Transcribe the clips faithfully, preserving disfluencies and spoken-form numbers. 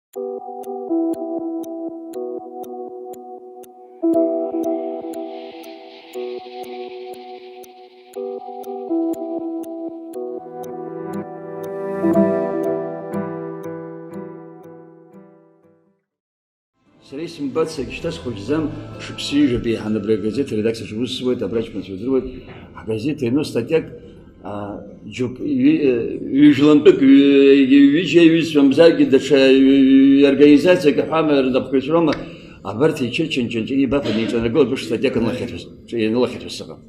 Сара исымбац, егьшьҭа схәыҷӡам, шықәса ҩажәа еиҳаны абри агазеҭ аредакциаҿы аус зуеит, абраҵәҟьа сыздыруеит. Ҳгазеҭ иану статиак, а, џьоук ҩ-, ҩажәлантәык, ҩ-, ҩыџьа иҩызцәа мамзаргьы даҽа ҩ-, ҩ-, организациак аҳәама рнапқәа ицәроума, абарҭ ичычанчанча ибафаны иҿанаргылатәуп статиак анылахьаҭәаз, ианылахьаҭәаз сыҟам.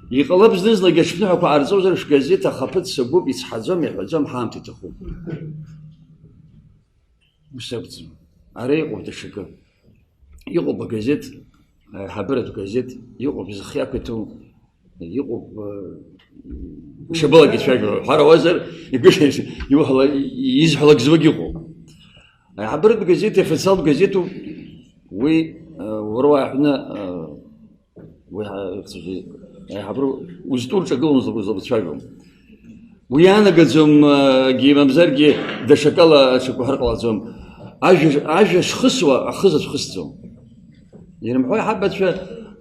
Иҟалап зны-зынлагьы аҽԥныҳәақәа ҟарҵозар, шәгазеҭ ахаԥыц сагәуп, ицҳаӡом, иаҳәаӡом, ҳаамҭа иҭахуп. Ус акәӡам. Ара иҟоуп даҽакы. Иҟоуп агазеҭ, аиҳабыратә газеҭ, иҟоуп зхы иақәиҭу, иҟоуп, э, шабалак ицәажәо, ҳәарауазар, игәышьа-, иуҳәала-, изҳәалак зуагь иҟоуп. Аиҳабыратә газеҭ, официалтә газеҭуп, уи, э, уара уааҳәны, э, Уи ҳа-, ихцәажәеит. Аиҳабыра узтәу рҿагылон, злаб-, злабцәажәом. Уи иаанагаӡом, егьи мамзаргьы даҽакала аҽакәаҳар ҟалаӡом. Ажәа, ажәа шхысуа, ахыза шхысӡом. Ирымҳәои ҳабацәа,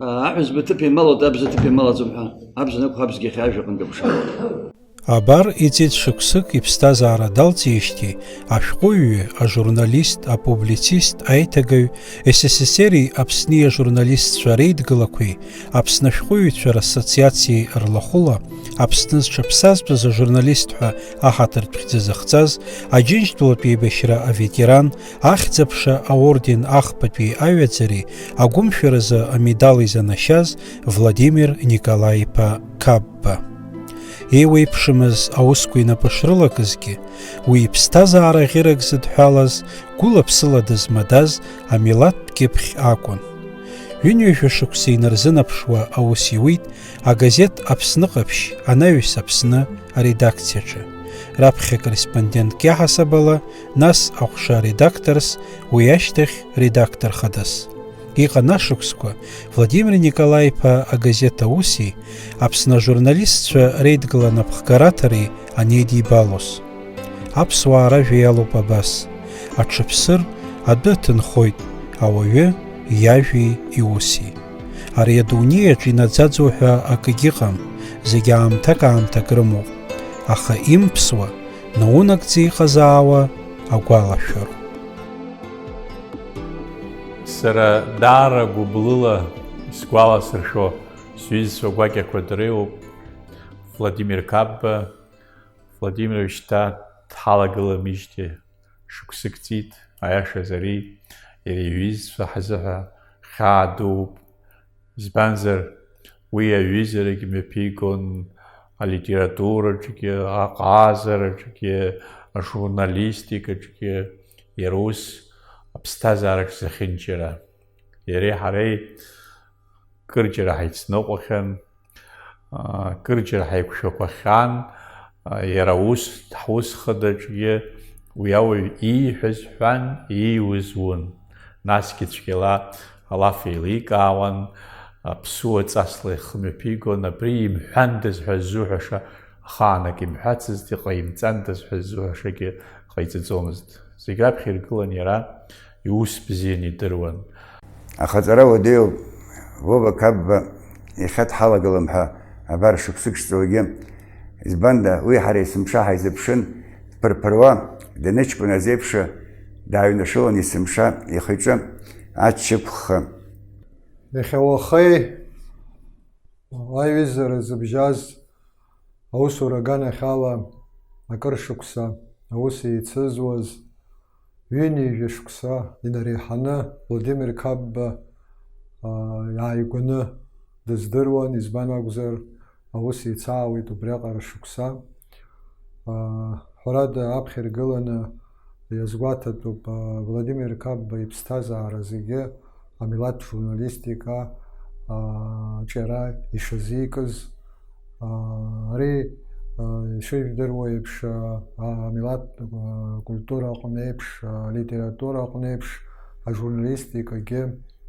аҳәызба ҭыԥ ималоит, абза ҭыԥ ималаӡом ҳәа, абза анакәха, абзагьы иахьа ажәа аҟынтә аԥшаауеит. Абар, иҵит шықәсык иԥсҭазаара далҵижьҭеи ашәҟәыҩҩы, ажурналист, апублицист, аиҭагаҩ, С С С Р-и Аԥсни ажурналистцәа реидгылақәеи Аԥсны ашәҟәыҩҩцәа рассоциациеи рлахәыла Аԥсны зҽаԥсазтәыз ажурналист ҳәа аҳаҭыртә хьӡы зыхҵаз, Аџьынџьтәылатә еибашьра аветеран, Ахьӡ-аԥша аорден ахԥатәи аҩаӡареи агәымшәаразы амедал изанашьаз Владимир Николаи-иԥа Қапба. Еиуеиԥшымыз аусқәа инапы шрылакызгьы, уи иԥсҭазаара ӷьырак зыдҳәалаз, гәыла-ԥсыла дызмадаз амилаҭтә кьыԥхь акәын. Ҩынҩажәа шықәса инарзынаԥшуа аус иуит агазеҭ Аԥсны Ҟаԥшь, анаҩс Аԥсны аредакциаҿы, раԥхьа корреспондентк иаҳасаб ала, нас аҟәша редакторс, уи ашьҭахь редактор хадас. Иҟан ашықәсқәа, Владимир Николаи-иԥа агазеҭ ауси Аԥсны ажурналистцәа реидгыла напхгараҭареи анеидибалоз. Аԥсуаа ражәа иалоуп абас: аҽыԥсыр, адәы аҭынхоит ауаҩы иажәеи иуси. Ари адунеиаҿ инаӡаӡоу ҳәа акгьы ыҟам, зегь аамҭак-аамҭак рымоуп, аха имԥсуа, наунагӡа иҟазаауа агәалашәароуп. Сара даара гәыблыла исгәаласыршәо сҩызцәа гәакьақәа дреиуоуп, Владимир Қапба, Владимир шьҭа дҳалагыламижьҭеи шықәсык ҵит, аиашаз ари иара иҩызцәа ҳзыҳәа хьаа дууп. Избанзар, уи аҩызарагь мҩаԥигон алитератураҿгьы, аҟазараҿгьы, ажурналистикаҿгьы, иара ус аԥсҭазаараҿ зехьынџьара. Иареи ҳареи кырџьара ҳаицныҟәахьан, аа, кырџьара ҳаиқәшәақәахьан, аа, иара ус, ҳус хадаҿгьы уи ауаҩ ииҳәаз ҳәан, ииуз ун. Насгьы цәгьала алаф еиликаауан, аԥсуа ҵасла ихы мҩаԥигон, абри имҳәандаз ҳәа ззуҳәаша, ахаанагь имҳәацызт, иҟаимҵандаз ҳәа ззуҳәашагьы ҟаиҵаӡомызт. Зегь раԥхьа иргылан иара, иус бзианы идыруан. Ахаҵара уадаҩуп, Вова Қапба иахьа дҳалагылам ҳәа абар шықәсык шҵуагьы. Избанда, уи ҳара есымша ҳаизыԥшын, дԥырԥыруа, даныҷкәыназ еиԥш, дааҩнашылон есымша ихы-иҿы аччыԥхха. Иахьа уахеи аиҩызара зыбжьаз аусура аганахьала акыр шықәса аус еицызуаз, ҩынҩажәа шықәса инареиҳаны Владимир Қапба, аа, иааигәаны дыздыруан, избан акәзар, аус еицаауеит убриаҟара шықәса. Аа, ҳәарада, аԥхьа иргыланы иазгәаҭатәуп, аа, Владимир Қапба иԥсҭазаара зегьы амилаҭ журналистика, аа, ҿиара ишазикыз, аа, ари, аа, ишыжәдыруа еиԥш, аа, амилаҭ, аа, культура аҟны еиԥш, аа, литература аҟны еиԥш, ажурналистикагьы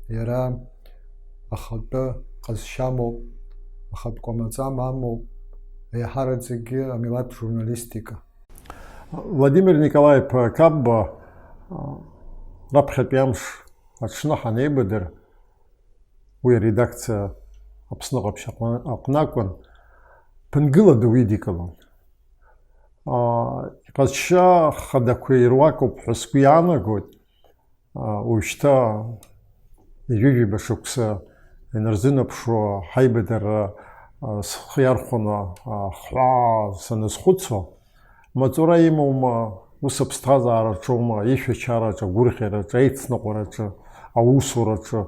иара ахатәы ҟазшьа амоуп, ахатә кәамаҵам амоуп, еиҳараӡакгьы амилаҭ журналистика. Владимир Николаи-иԥа Қапба Раԥхьатәи амш аҽны ҳанеибадыр, уи аредакциа Аԥсны ҟаԥшь аҟны, аҟны акәын, ԥынгыла ду идикылон. Иҟазшьа хадақәа ируакуп ҳәа сгәы иаанагоит. Уажәшьҭа ҩажәиба шықәса инарзынаԥшуа ҳаибадара схы иархәаны ахҳәаа саназхәыцуа, маҵура имоума, ус аԥсҭазаараҿоума, ишәачараҿы, агәырӷьараҿы, аицныҟәараҿы, аусураҿы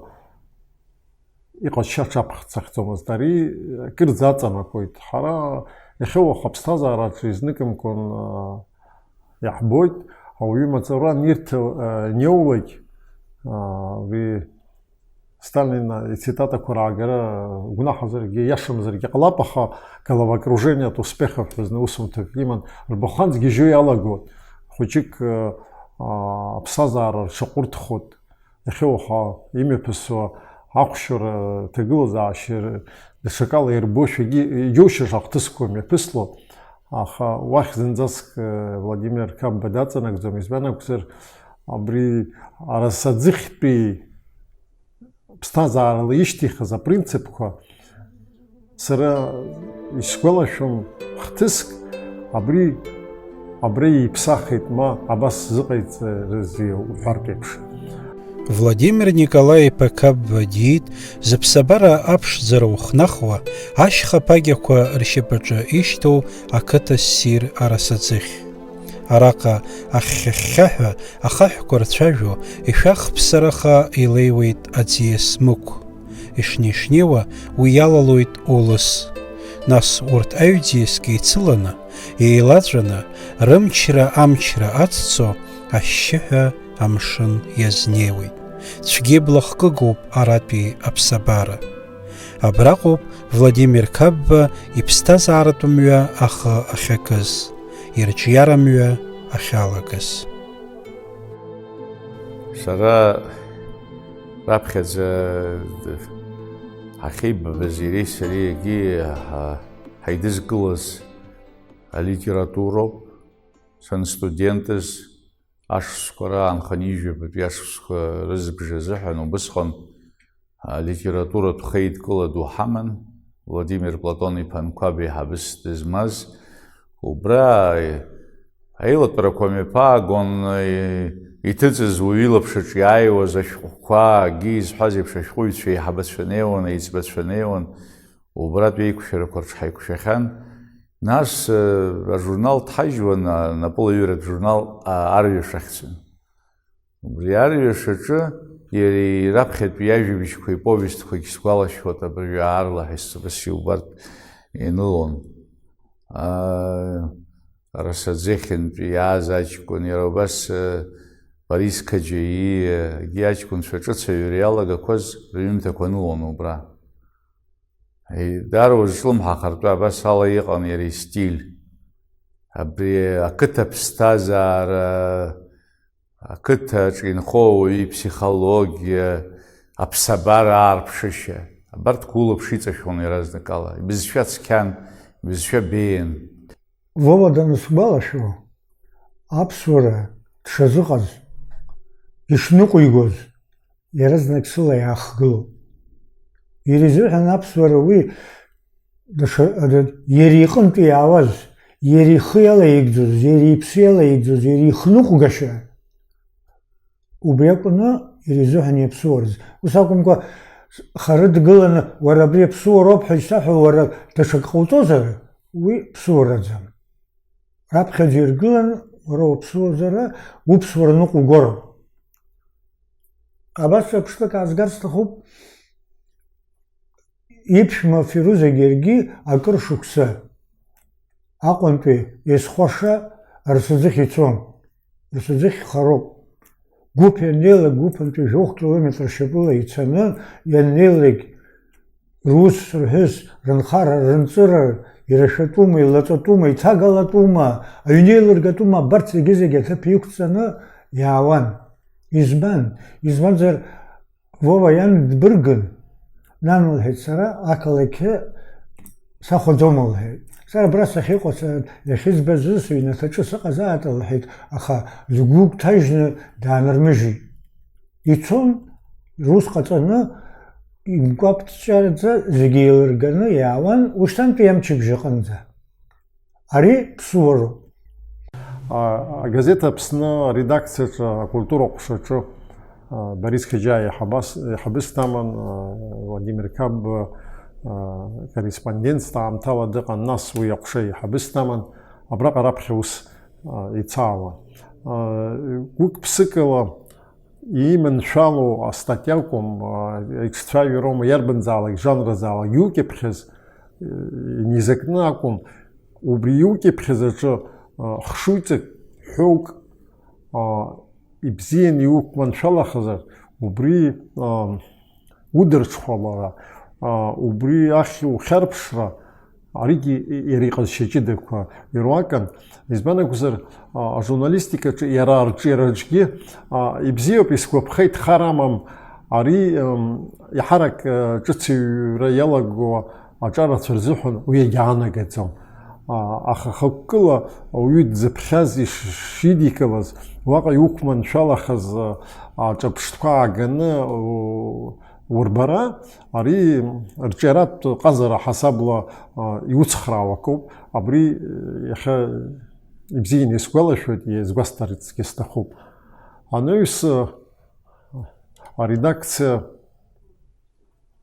иҟазшьа аҽаԥхьацахьӡомызт. Ари акырӡа аҵанакуеит. Ҳара иахьа уаха аԥсҭазаараҿы изныкымкәан, а, иаҳбоит, ауаҩы маҵура нирҭа-, а, аниоулак, а, уи Сталин ицитатақәа раагара гәнаҳазаргьы, иашамзаргьы ҟалап, аха головокружение от успехов ҳәа зны усумҭак иман, рбахәанӡ гьежьо иалагон. Хәыҷык, а, аԥсазаара рҽаҟәырҭхоит. Иахьа уаха имҩаԥысуа ахәшьара, ҭагылазаашьа даҽакала ирбошәагьы, иџьоушьаша ахҭысқәа мҩаԥысло, аха уахь зынӡаск, э, Владимир Қапба даҵанакӡом, избан акәзар, абри арасаӡыхьтәи ԥсҭазаарала ишьҭихыз апринципқәа, сара исгәалашәом хҭыск, абри, абра иԥсахит, ма абас зыҟаиҵарызеи уҳәартә еиԥш. Владимир Николаи-иԥа Қапба диит зыԥсабара аԥшӡара ухнахуа, ашьха ԥагьақәа ршьапаҿы ишьҭоу ақыҭа ссир арасаӡыхь. Араҟа ахьхьа-хьхьаҳәа ахаҳәқәа рцәажәо, ишәахԥсараха илеиуеит аӡиас мықә. Ишнеи-шнеиуа уи иалалоит улыс. Нас урҭ аҩӡиасгьы еицыланы, еилаҵәаны, рымчра амчра аццо, ашьшьыҳәа амшын иазнеиуеит. Цәгьа ибла хкыгоуп аратәи аԥсабара. Абраҟоуп Владимир Қапба иԥсҭазааратә мҩа ахы ахьакыз, ирҿиара мҩа ахьалагаз. Сара раԥхьаӡа ҳахьеибабаз иареи сареи егьи ҳа-, ҳаидызкылаз алитературоуп. Санстудентыз, ашықәсқәа раан, хынҩажәабатәи ашықәсқәа рызбжа азыҳәан, убысҟан алитературатә хеидкыла ду ҳаман, Владимир Платон-иԥа Анқәаб еиҳабыс дызмаз. Убра аилатәарақәа мҩаԥаагон, иҭыҵыз уаҩы илаԥш аҿы иааиуаз ашәҟәқәа, акгьы изҳәаз еиԥш, ашәҟәыҩҩцәа еиҳабацәа неиуан, еиҵбацәа неиуан, убратәи еиқәшәарақәа рҿы ҳаиқәшәахьан. Нас, э, ажурнал дҳажьуан, а, напылаҩратә журнал, а, Арҩаш ахьӡын. Убри Арҩаш аҿы иара раԥхьатәи иажәабжьқәеи повестқәагь сгәалашәоит, абыржәы аарлаҳәа исыбыс иубартә инылон. А, Расаӡыхьынтәи иааз аҷкәын, иара убас, э, Борис Қаџьаиагьы аҷкәынцәа ҿыц аҩра иалагақәаз рҩымҭақәа анылон убра. Даара узҿлымҳахартә абас ала иҟан иара истиль. Абри ақыҭа ԥсҭазаара, ақыҭаҿы инхо ауаҩы иԥсихологиа, аԥсабара аарԥшышьа, абарҭқәа улаԥш иҵашәон иаразнакала. Ибызшәа цқьан, ибызшәа беиан. Вова данысгәалашәо, аԥсуара дшазыҟаз, ишныҟәигоз, иаразнак сыла иаахгылоуп. Иара изыҳәан аԥсуара уи даҽа, ада-, иара иҟынтә иаауаз, иара ихы иалаигӡоз, иара иԥсы иалаигӡоз, иара ихныҟәгашьа, убри акәны иара изыҳәан иаԥсуараз. Ус акәымкәа, хара дгыланы, уара абри аԥсуароуп ҳәа ишсаҳәо, уара даҽак ҟауҵозар, уи ԥсуараӡам. Раԥхьаӡа иргылан, уара уаԥсуазар, уԥсуара ныҟәугоуп. Абас ҿырԥштәык аазгар сҭахуп. Иԥшәма Фирузагьы иаргьы акыр шықәса Аҟәантәи Есхәаша Арсаӡыхь ицон. Арсаӡыхь хароуп. Гәыԥ ианнеилак, гәыԥынтәи жәохә километр шьапыла ицаны ианнеилак, рус, рҳәыс, рынхара, рынҵыра, ирашәатәума, илаҵатәума, иҭагалатәума, аҩны еилыргатәума, абарҭ зегьы-зегьы аҭыԥ иқәҵаны иаауан. Избан? Избанзар, Вова иан дбыргын, нан, лҳәеит, сара ақалақьы сахәаӡом, лҳәеит. Сара абра сахьыҟоу, са иахьызбаз сыҩнаҭаҿы сыҟазааит, лҳәеит, аха лгәы гәҭажьны даанырмыжьит. Ицон, рус ҟаҵаны, игәаԥҵәараӡа зегьы еилырганы иаауан, ушьҭантәи амчыбжь аҟынӡа. Ари ԥсуароуп. А, агазеҭ Аԥсны аредакциаҿы, акультура ҟәшаҿы, а, Борис Хиџьа еиҳабас-, еиҳабыс даман, а, Владимир Кабба, а, корреспондентс аамҭала дыҟан, нас уи аҟәша еиҳабыс даман, абраҟа раԥхьа ус, а, ицаауан. А, гәык-ԥсыкала иманшәалоу астатиа акәым, а, иҿцәажәароума, иарбанзаалак жанрзаалак иукьыԥхьыз, э, инизакны акәым, убри иукьыԥхьыз аҿы, а, хшыҩҵак, ҳәоук, а, ибзианы иуқәманшәалахазар, убри, а, удырҽхәалара, а, убри ахь ухьарԥшра, аригьы иара иҟазшьа ҷыдақәа ируакын. Избан акәзар, а, ажурналистикаҿы иара арҿиараҿгьы, а, ибзиоуп, исгәаԥхеит, хар амам, ари, ам, иаҳарак, а, ҿыц иҩра иалаго аҿарацәа рзыҳәан уи иагьаанагаӡом. А, аха хықәкыла ауаҩы дзыԥхьаз иш-, шидикылаз, уаҟа иуқәманшәалахаз, а, аҿырԥштәқәа ааганы, у-, урбара, ари рҿиаратә ҟазара ҳасабла, а, иуцхраауа акоуп. Абри, э, иахьа ибзианы исгәалашәоит, иазгәасҭарцгьы сҭахуп. Анаҩс, э, аредакциа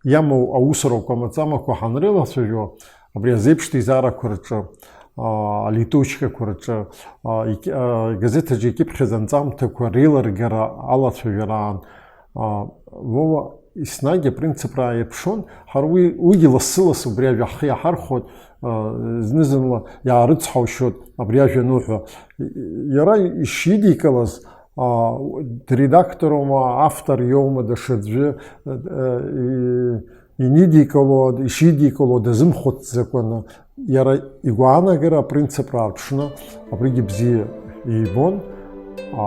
иамоу аусурақәа маҵамақәа ҳанрылацәажәо, абри азеиԥш деизарақәа рҿы, а, алитучкақәа рҿы, а, ик-, а, газеҭ аҿы икьыԥхьыз анҵамҭақәа реилыргара алацәажәараан, а, Вова еснагь апринципра ааирԥшуан, ҳара уи, уигьы лассы-лассы убри ажәа ҳхы иаҳархәоит, а, зны-зынла иаарыцҳаушьоит абри ажәа ануҳәо. Иара ишидикылаз, а, дредактороума, автор иоума, даҽаӡәы, а, и-, инидикыло, ишидикыло дазымхәыцӡакәаны, иара игәаанагара апринципра аарԥшны абригьы бзиа ибон, а,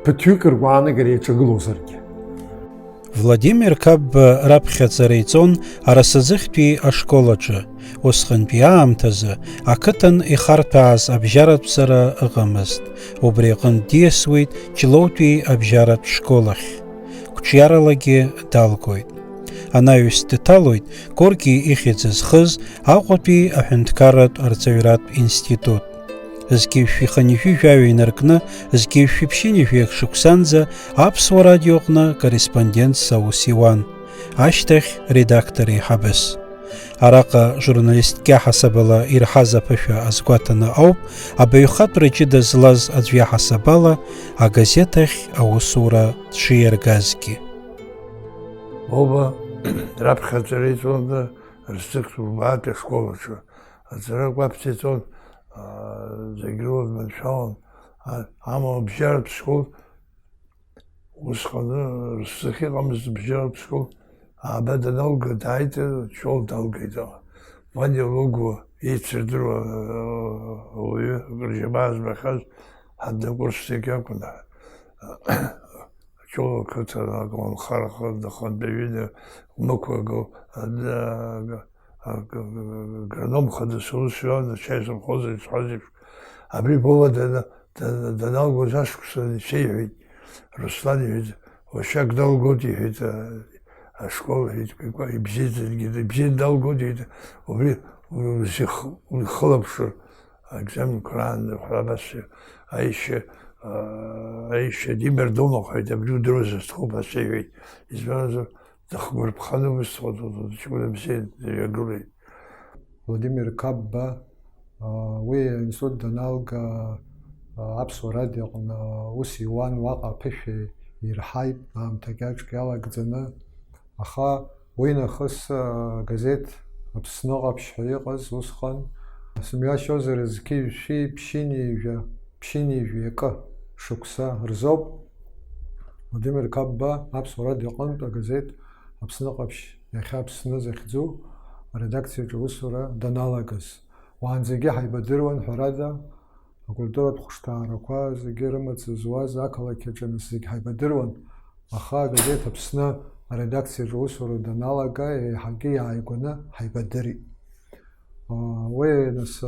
ԥыҭҩык ргәаанагара иаҿагылозаргьы. Владимир Қапба раԥхьаӡара иҵон Арасаӡыхьтәи ашкол аҿы. Усҟантәи аамҭазы ақыҭан ихарҭәааз абжьаратә ҵара ыҟамызт. Убри аҟынтә диасуеит Ҷлоутәи абжьаратә школ ахь. Қәҿиаралагьы далгоит. Анаҩс дҭалоит Горки ихьӡ зхыз Аҟәатәи аҳәынҭқарратә арҵаҩратә институт. Зқьи жәшәи хынҩажәи жәаҩа инаркны, зқьи жәшәи ԥшьынҩажәи акы шықәсанӡа Аԥсуа радиоҟны корреспондентс аус иуан, ашьҭахь редактор еиҳабыс. Араҟа журналистк иаҳасабала ирҳаз аԥышәа азгәаҭаны ауп, абаҩхатәра ҷыда злаз аӡә иаҳасабала агазеҭ ахь аусура дшиаргазгьы. Боба раԥхьаҵара иҵон Рсыхтә Гәбаатәи ашкол аҿы. Аҵара гәаԥҵа иҵон, аа, зегь рыла дманшәалан, а-, амала абжьаратә школ, усҟан, ы, рзы ахьыҟамыз абжьаратә школ, ааба даналга, дааит, ы, Чол далгеит, а, Ваниа Логуа еицырдыруа, ы, ауаҩы, акыр џьабаа змахьаз, ҳаднакурсник иакәын. Чола ақыҭа аколнхарахь дахантәаҩыны, Мықә агыл, ад-, аг-, аг-, агроном хадас аус иуан, ачаи совхоз исҳәаз еиԥш. Абри Боба дана-, дана-, даналгоз ашықәсан исеиҳәеит, Руслан иҳәеит, уашак далгоит, иҳәеит, а-, ашкол, иҳәеит, ибзиаӡангьы, ибзианы далгоит, иҳәеит, убри узихылаԥшыр. Аекзаменқәа раан, ҳәа абас аишьа, аа, аишьа димардоумахоит, абри удыруазар сҭахуп, ас иҳәеит. Избанзар, дыхгәарԥханы ус, ҷкәына бзиа дҩагылеит. Владимир Қапба, аа, уи аинститут даналга, аа, Аԥсуа радиоҟны аус иуан, уаҟа аԥышәа ирҳаит, аамҭа кьаҿк иалагӡаны. Аха уи нахыс, а, газеҭ Аԥсны Ҟаԥшь ҳәа иҟаз усҟан, сымҩашьозар, зқьи жәшәи ԥшьынҩажәи, ԥшьынҩажәи акы шықәса рзоуп Владимир Қапба Аԥсуа радио аҟынтә агазеҭ Аԥсны Ҟаԥшь, иахьа Аԥсны захьӡу, аредакциаҿы аусура даналагаз. Уаанӡагьы ҳаибадыруан, ҳәарада, акультуратә хәышҭаарақәа зегьы рымаҵ зуаз ақалақь аҿы нас зегь ҳаибадыруан, аха агазеҭ Аԥсны аредакциаҿы аусура даналага, еиҳагьы иааигәаны ҳаибадырит. Уи, нас,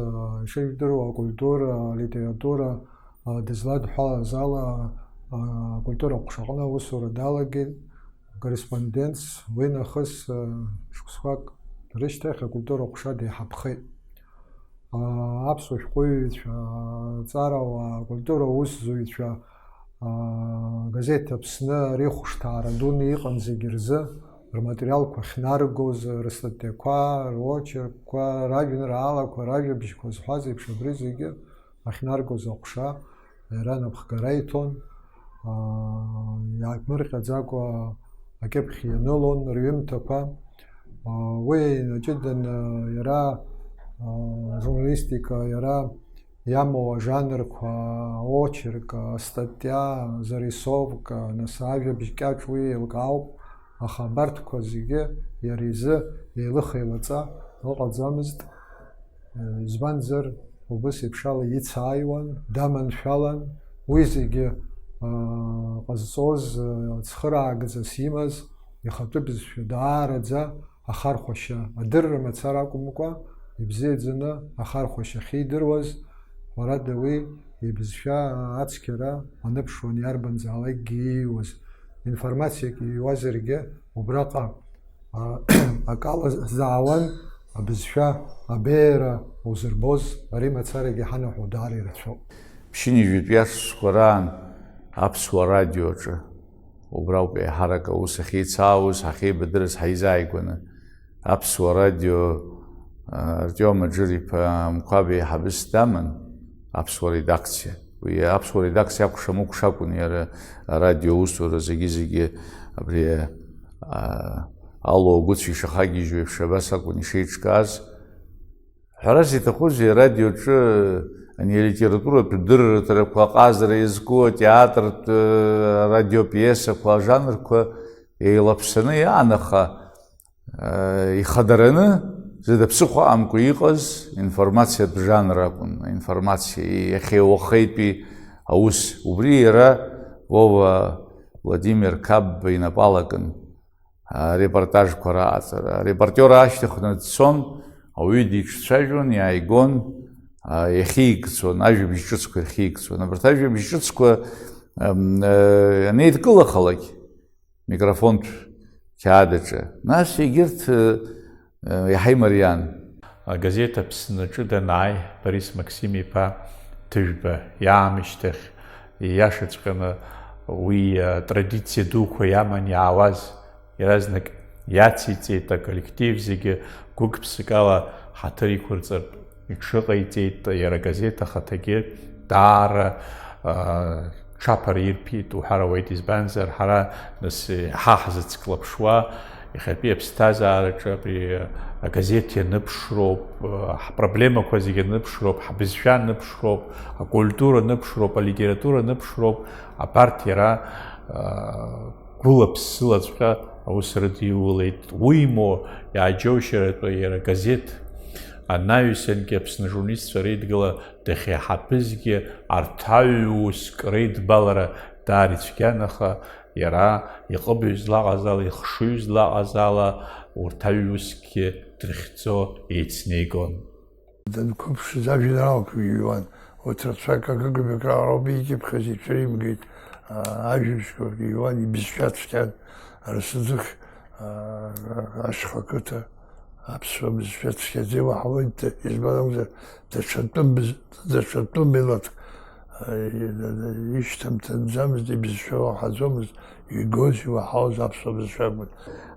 ишыжәдыруа, акультура, алитература дызладҳәалаз ала, акультура аҟәшаҟны аусура далагеит, корреспондентс, уи нахыс шықәсқәак рышьҭахь акультура аҟәша деиҳабхеит. Аԥсуа шәҟәыҩҩцәа, аҵарауаа, акультура аусзуҩцәа, агазеҭ Аԥсны ари ахәышҭаара дуны иҟан зегьы рзы, рматериалқәа ахьнаргоз, рыстатиақәа, рочеркқәа, ражәеинраалақәа, ражәабжьқәа зҳәаз еиԥш абри зегьы ахьнаргоз аҟәша иара напхгара иҭон, иаамырҟьаӡакәа акьыԥхь ианылон рҩымҭақәа. Уи инаҷыданы иара, ажурналистика иара иамоу ажанрқәа, аочерк, астатиа, зарисовка, нас ажәабжь кьаҿ уи еилкаауп, аха абарҭқәа зегьы иара изы еилых-еилаҵа ыҟаӡамызт. Избанзар, убыс еиԥш ала ицааиуан, даманшәалан, уи зегьы ҟазҵоз, цхыраагӡас имаз ихатәы бызшәа даараӡа ахархәашьа адырра мацара акәымкәа, ибзиаӡаны ахархәашьа ахьидыруаз, ҳәарада, уи ибызшәа ацқьара аныԥшуан иарбанзаалакгьы ииуаз. Информациак ииуазаргьы убраҟа акала заауан, абызшәа абеиара узырбоз ари мацарагьы ҳанаҳәо даара ирацәоуп. Ԥшьынҩажәитәи ашықәсқәа раан Аԥсуа радиоаҿы убра ауп еиҳарак аус ахьеицаауаз, ҳахьеибадырыз ҳаизааигәаны. Аԥсуа радио, а, Артиом Аџыр-иԥа Мқәаб еиҳабыс даман аԥсуа редакциа. Уи аԥсуа редакциа акәша-мыкәша акәын иара арадио аусура зегьы-зегьы абри, а, алу агәыцә ишахагьежьуа еиԥш абас акәын ишеиҿкааз. Ҳәарас иҭахузеи, арадиоҿы ани алитературатә дырраҭарақәа, аҟазара иазку атеатртә, э, радиопиесақәа, ажанрқәа еилаԥсаны иаан, аха, э, ихадараны, зда ԥсыхәа амкәа иҟаз информациатә жанр акәын, аинформациа иахьеи уахеитәи аус. Убри иара Вова Владимир Қапба инапы алакын. Арепортажқәа раҟаҵара. Арепортиор аашьҭыхны дцон, ауаҩы диҿцәажәон, иааигон, а, иахьигӡон, ажәабжь ҿыцқәа ирхьигӡон. Абарҭ ажәабжь ҿыцқәа, ам, а, анеидкылахалак, микрофонтә қьаад аҿы, нас егьырҭ, а, а, иаҳа имариан. Агазеҭ Аԥсны аҿы данааи, Борис Максим-иԥа Ҭыжәба иаамышьҭахь, ииашаҵәҟьаны уи атрадициа дуқәа иаман иаауаз, иаразнак иациҵеит, аколлектив зегьы гәык-ԥсыкала ҳаҭыр иқәырҵартә иҽыҟаиҵеит, иара агазеҭ ахаҭагьы даара, а, ҽаԥара ирԥеит уҳәар ауеит, избанзар, ҳара нас, ҳа ҳзыцклаԥшуа, иахьатәи аԥсҭазаараҿы абри агазеҭ ианыԥшроуп, ҳпроблемақәа зегьы аныԥшроуп, ҳбызшәа аныԥшроуп, акультура аныԥшроуп, алитература аныԥшроуп, абарҭ иара, а, гәыла-ԥсылаҵәҟьа аус рыдиулеит. Уимоу, иааџьоушьаратәы иара агазеҭ анаҩсангьы Аԥсны ажурналистцәа реидгыла дахьеиҳабызгьы арҭ аҩ-уск реидбалара даара ицәгьан, аха иара иҟыбаҩ злаҟаз ала, ихшыҩ злаҟаз ала, урҭ аҩ-ускгьы дрыхьӡо еицнеигон. Данқәыԥшыз ажәеинраалақәагьы иҩуан, урҭ рацәак акык-ҩбак раҟара ауп икьыԥхьыз, ицәыримгеит, аа, ажәабжьқәак иҩуан, ибызшәа цәгьан, Арсаӡыхь, аа, ашьха қыҭа. Аԥсуа бызшәа цқьаӡа иуаҳауеит, избан акәзар, даҽа тәым быз-, даҽа тәым милаҭк, а, ишьҭамҭанӡамызт, ибызшәа уаҳаӡомызт, игоз, иуаҳауаз аԥсуа бызшәа акәын.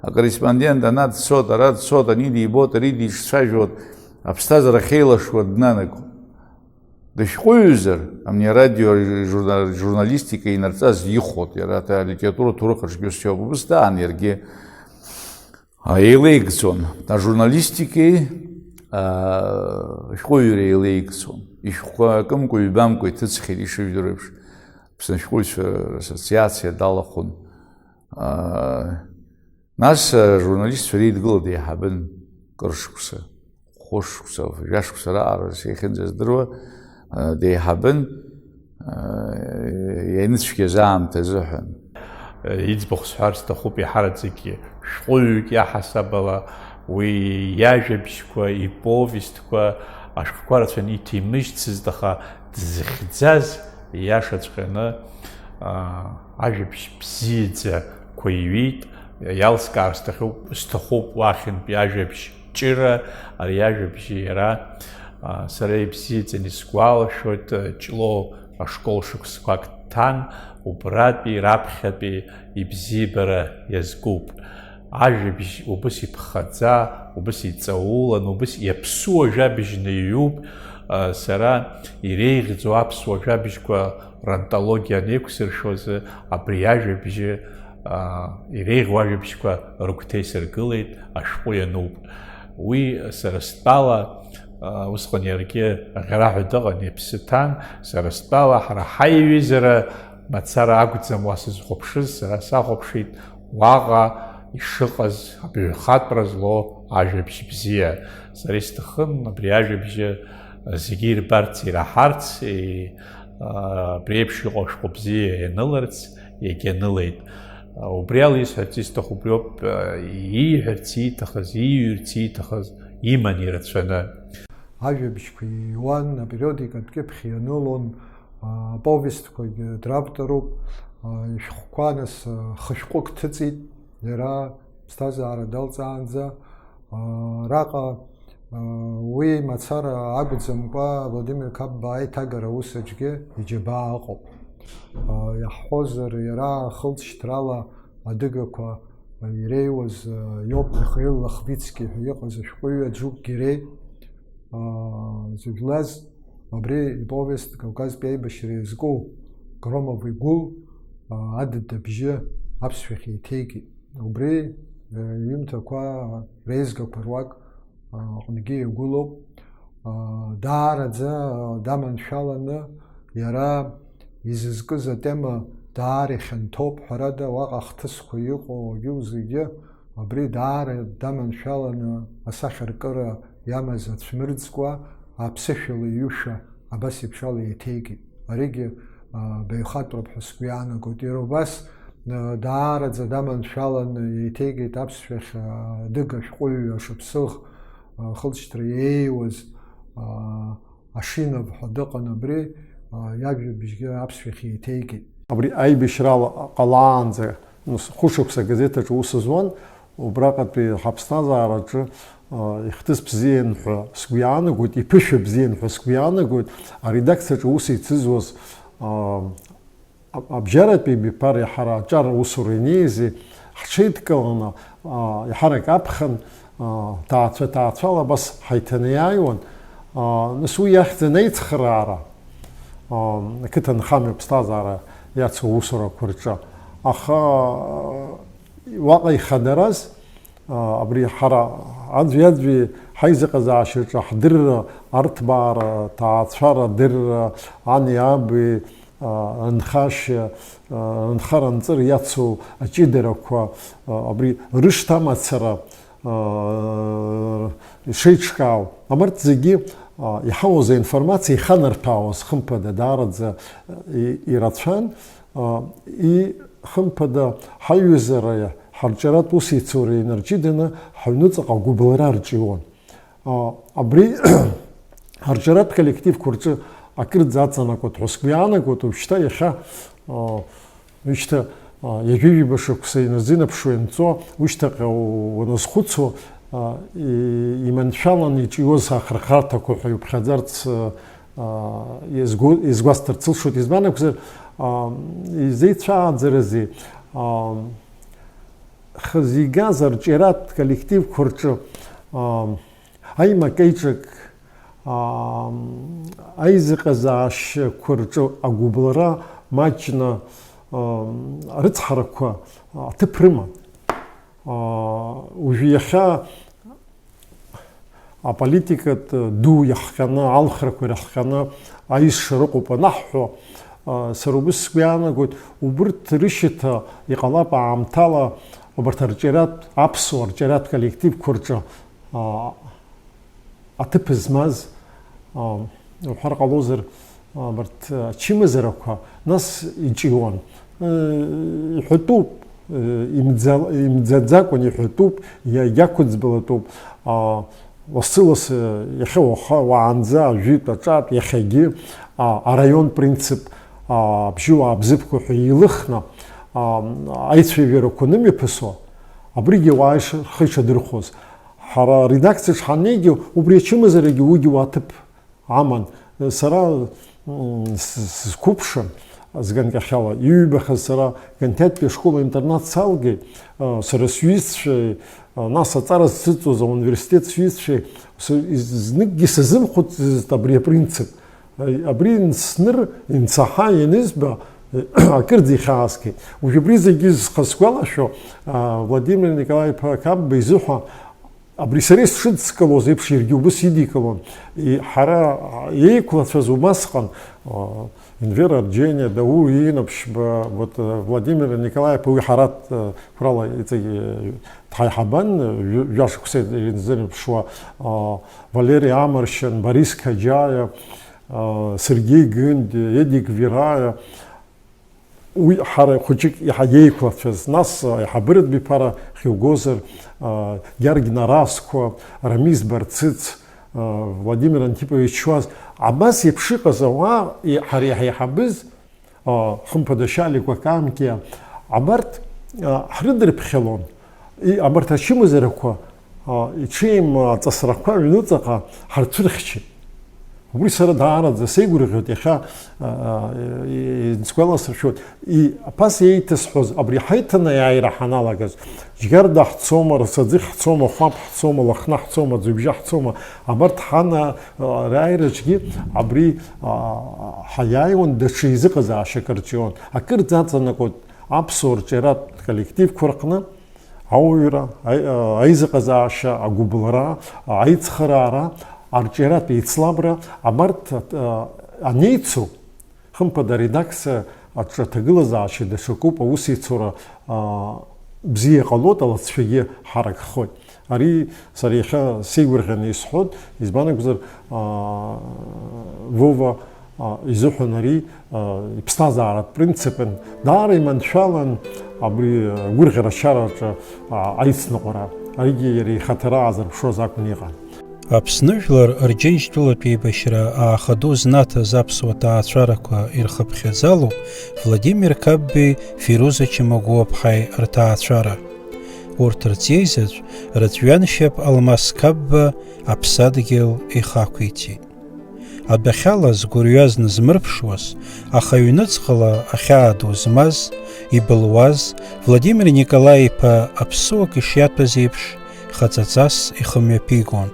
Акорреспондент ана дцот, ара дцот, ани дибот, ари дицәажәот, аԥсҭазаара ахьеилашуа днанагон. Дышәҟәыҩҩзар, амни арадио журна-, журналистика инарҵаз ихәот, иара, аҭ-, алитература ҭоурых аҿгьы усиоуп, убыс даан иаргьы. А, еилеигӡон. Ажурналистикеи, а, ашәҟәыҩҩреи еилеигӡон. Ишәҟәқәа акымкәа, ҩбамкәа иҭыҵхьеит, ишыжәдыруа еиԥш, Аԥсны ашәҟәыҩҩцәа рассоциациа далахәын. А, нас, а, ажурналистцәа реидгыла деиҳабын кыр шықәса. Хәышықәса, жәашықәса раҟара сеихьынӡаздыруа, а, деиҳабын, а, ианыцәгьаз аамҭа азыҳәан. Иӡбахә сҳәар сҭахуп, еиҳараӡакгьы шәҟәыҩҩык иаҳасаб ала Уи иажәабжьқәа, иповестқәа ашәҟәқәа рацәаны иҭимыжьцызт, аха дзыхьӡаз ииашаҵәҟьаны, аа, ажәабжь бзиаӡақәа иҩит. Иалскаар сҭахьуп, сҭахуп уахьынтәи ажәабжь ҷыра, ари ажәабжь иара, аа, сара ибзиаӡаны исгәалашәоит, Ҷлоу ашкол шықәсқәак дҭан, убратәи раԥхьатәи ибзиабара иазкуп. Ажәабжь убыс иԥхаӡа, убыс иҵаулан, убыс иаԥсуа жәабжьны иҩуп. Сара иреиӷьӡоу аԥсуа жәабжьқәа рантологиа анеиқәсыршәоз, абри ажәабжьы, иреиӷьу ажәабжьқәа рыгәҭа исыргылеит, ашәҟәы иануп. Уи сара стәала, усҟан иаргьы аӷьараҳәа дыҟан, иԥсы ҭан, сара стәала ҳара ҳаиҩызара мацара акәӡам уа сызхәаԥшыз, сара сахәаԥшит уаҟа ишыҟаз абаҩхатәра злоу ажәабжь бзиа. Сара исҭахын абри ажәабжьы зегьы ирбарц, ираҳарц, и-, а, абри еиԥш иҟоу ашәҟәы бзиа ианыларц, иагьанылеит. А, убри ала исҳәарц исҭаху убриоуп, а, ииҳәарц ииҭахыз, ииҩырц ииҭахыз иман ирацәаны. Ажәабжьқәа ииуан, апериодикатә кьыԥхь ианылон, а, аповестқәагьы дравторуп, а, ишәҟәқәа нас, а, хышәҟәык ҭыҵит, иара ԥсҭазаара далҵаанӡа, а, араҟа, а, уи мацара акәӡамкәа, Владимир Қапба аиҭагара аус аҿгьы иџьабаа ыҟоуп. А, иаҳҳәозар, иара хылҵшьҭрала адыгақәа иреиуаз, а, иоуп, Михаил Лохвицки ҳәа иҟаз ашәҟәыҩҩы аӡәы Герей, аа, зыжәлаз абри иповест Кавказтәи аибашьра иазку Громов игәыл, аа, адыд абжьы аԥсшәахь еиҭеикит. Убри, аа, иҩымҭақәа реизгақәа руак, аа, аҟынгьы иагәылоуп. Аа, даараӡа, аа, даманшәаланы иара изызкыз атема даара ихьанҭоуп, ҳәарада, уаҟа ахҭысқәа иҟоу агьыл зегьы абри даара даманшәаланы асахьаркыра иамаз ацәмырӡкәа аԥсышәала иҩышәа абас еиԥш ала еиҭеикит. Аригьы, а, баҩхатәроуп ҳәа сгәы иаанагоит. Иара убас, а, даараӡа даманшәаланы еиҭеикит аԥсшәахь, а, адыга шәҟәыҩҩы Ашыԥсыӷ, а, хылҵшьҭра иеиуаз, а, Ашинов ҳәа дыҟан абри, а, иажәабжьгьы аԥсшәахь еиҭеикит. Абри аибашьрала ҟалаанӡа, нас, хәышықәса агазеҭ аҿы аус зуан, убраҟатәи ҳаԥсҭазаараҿы, а, ихҭыс бзиан ҳәа сгәы иаанагоит, иԥышәа бзиан ҳәа сгәы иаанагоит, аредакциаҿы аус ицызуаз, а, Аб-, абжьаратәи абиԥареи ҳара аҿар аусура инеизи ҳҽеидкыланы, аа, иаҳарак аԥхын, аа, ҭаацәа-ҭаацәала абас ҳаиҭанеиааиуан. Аа, нас уи иахьӡын аицхыраара, аа, ақыҭанхамҩа аԥсҭазаара иацу аусурақәа рҿы. Аха, аа, уаҟа ихадараз, Абри ҳара аӡәи-аӡәи ҳаизыҟазаашьаҿы ҳдырра, арҭбаара, ҭаацәара дырра, ани аби, анхашьа, анхара-анҵыра иацу аҷыдарақәа, абри рышҭа амацара ишеиҿкаау, абарҭ зегьы иҳауаз аинформациа иханарҭәаауаз, хымԥада, даараӡа ирацәан. И, хымԥада, ҳаиҩызара, ҳарҿиаратә усеицура инарҷыданы, ҳаҩныҵҟа агәыбылра арҿион. А, абри ҳарҿиаратә коллективқәа рҿы акырӡа аҵанакуеит ҳәа сгәы иаанагоит, уажәшьҭа иахьа, а, уажәшьҭа, а, ҩажәи ҩба шықәса иназынаԥшуа ианҵо, ушьҭахьҟа у-, уаназхәыцуа, а, и-, иманшәаланы иҿиоз ахырхарҭақәа ҳәа иуԥхьаӡарц, а, аа, изгәы-, изгәасҭарц сылшоит, избан акәзар, аа, изеицәааӡарызеи, аа, хазы игаз арҿиаратә коллективқәа рҿы, аа, аимак-аиҿак, аа, аизыҟазаашьақәа рҿы агәыбылра маҷны, аа, арыцҳарақәа аҭыԥ рыман. Аа, уажәы иахьа аполитикатә ду иахҟьаны, алхрақәа ирыхҟьаны аишшара ыҟоуп анаҳҳәо, сара убыс сгәы иаанагоит, убырҭ рышьаҭа иҟалап аамҭала убарҭ арҿиаратә, аԥсуа арҿиаратә коллективқәа рҿы, а, аҭыԥ змаз, а, уҳәар ҟалозар, абарҭ ачымазарақәа нас иҿиуан. Э, иҳәатәуп, Имӡа-, имӡаӡакәан иҳәатәуп, иа-, иақәыӡбалатәуп. А, лассы-лассы, иахьа уаха-, уаанӡа, ажәытә, аҿатә, иахьагьы, а, араион принцип, а, абжьы уаабзыԥқәа ҳәа еилыхны, а, аицәажәарақәа нымҩаԥысуа, абригьы ауаа иш-, рхы иҽадырхәоз. Ҳара аредакциаҿ ҳаннеигьы, убри ачымазарагьы уигьы уа ҭыԥ аман. Сара, м, с-, сызқәыԥшын, зганкахьала, иҩбахаз сара Ганҭетәи ашкол-интернат салгеит, а, сара сҩызцәеи, а, нас аҵара зцыҵуаз ауниверситет сҩызцәеи, с-, из-, зныкгьы сазымхәыцӡеит абри апринцип. А, абри сныр, инцаҳа, ианызба, акырӡа ихьаасгеит. Уажә абри зегьы зхы сгәалашәо, а, Владимир Николаи-иԥа Қапба изыҳәа, абри сара исшыдскылоз еиԥш иаргьы убыс идикылон. И-, ҳара еиқәлацәаз убасҟан, а, Енвер Арџьениа, Даур Инаԥшьба, вот, а, Владимир Николаи-иԥа уи ҳара, а, қәрала иҵегь, а, дҳаиҳабан, а, жәа-, жәашықәса инзырԥшуа, а, Валери Амаршьан, Борис Қаџьаиа, а, Сергеи Гынди, Едик Вираиа, уи ҳара хәыҷык иҳа-, иеиқәлацәаз, нас, а, аиҳабыратә биԥара хьугозар, а, Георги Нарасқәа, Рамиз Барцыц, а, Владимир Антипович Чуаз, абас еиԥш иҟаз ауаа, и-, ҳара иҳаиҳабыз, а, хымԥада, Шьаликәа Камкиа, абарҭ, а, ҳрыдырԥхьалон. И-, абарҭ ачымазарақәа, а, иҽеим аҵасрақәа аҩнуҵаҟа ҳарцәырхьчеит. Убри сара даараӡа сеигәырӷьоит иахьа, а, а, и-, и-, сгәаласыршәоит. И-, аԥас еиҭасҳәоз, абри ҳаиҭанеиааира ҳаналагаз, Џьгьарда ҳцома, Рсаӡыхь ҳцома, Хәаԥ ҳцома, Лыхны ҳцома, Ӡҩыбжьа ҳцома, абарҭ ҳана-, а, рааираҿгьы абри, а, ҳаиааиуан даҽа еизыҟазаашьак рҿион. Акырӡа аҵанакуеит аԥсуа рҿиаратә коллективқәа рҟны, ауаҩра, аи-, аизыҟазаашьа, агәыбылра, аицхыраара, арҿиаратә еицлабра, абарҭ, а, анеицу, хымԥада, аредакциа аҿы аҭагылазаашьа даҽакуп, аусеицура, а, бзиа ҟалоит, алыҵшәагьы ҳаракхоит. Ари сара иахьа сеигәырӷьаны исҳәоит, избан акәзар, а, Вова, а, изыҳәан ари, а, иԥсҭазааратә принципын, даара иманшәалан абри агәырӷьара-чараҿы, а, аицныҟәара. Аригьы иара ихаҭара аазырԥшуаз акәын иҟан. Аԥсны жәлар Рџьынџьтәылатә еибашьра ааха ду знаҭаз аԥсуа ҭаацәарақәа ирхыԥхьаӡалоуп Владимир Қапбеи Фируза Чамагәуаԥҳаи рҭаацәара. Урҭ рҵеи заҵә рыҵәҩаншьап Алмас Қапба аԥсадгьыл ихақәиҵеит. Адәахьала згәырҩа знызмырԥшуаз, аха ҩныҵҟала ахьаа ду змаз, ибылуаз Владимир Николаи-иԥа аԥсыуак ишиаҭәаз еиԥш, хаҵаҵас ихы мҩаԥигон.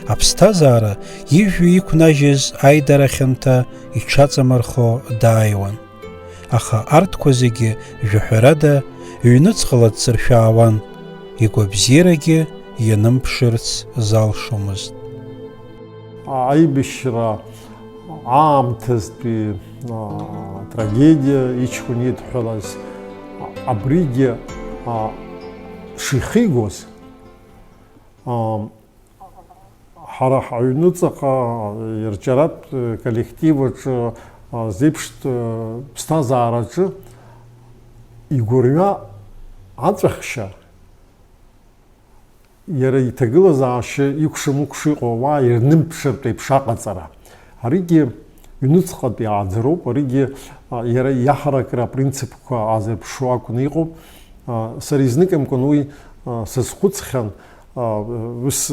Аԥсҭазаара ижәҩа иқәнажьыз аидара хьанҭа иҽаҵамырхо дааиуан. Аха арҭқәа зегьы жәаҳәарада ҩныҵҟала дсыршәаауан, игәабзиарагьы ианымԥшырц залшомызт. Аибашьра аамҭазтәи, а, трагедиа иҷкәын идҳәалаз, абригьы, а, шихигоз, а, ҳара ҳаҩнуҵаҟа, ирҿиаратә коллектив аҿы, а, зеиԥштә, а, ԥсҭазаараҿы игәырҩа аҵәахшьа, иара иҭагылазаашьа икәша-мыкәша иҟоу ауаа ирнымԥшыртә еиԥш аҟаҵара. Аригьы ҩнуҵҟатәи ааӡароуп, аригьы, а, иара иаҳаракра апринципқәа аазырԥшуа акәны иҟоуп. А, сара изныкымкәан уи, а, сазхәыцхьан, а, ус,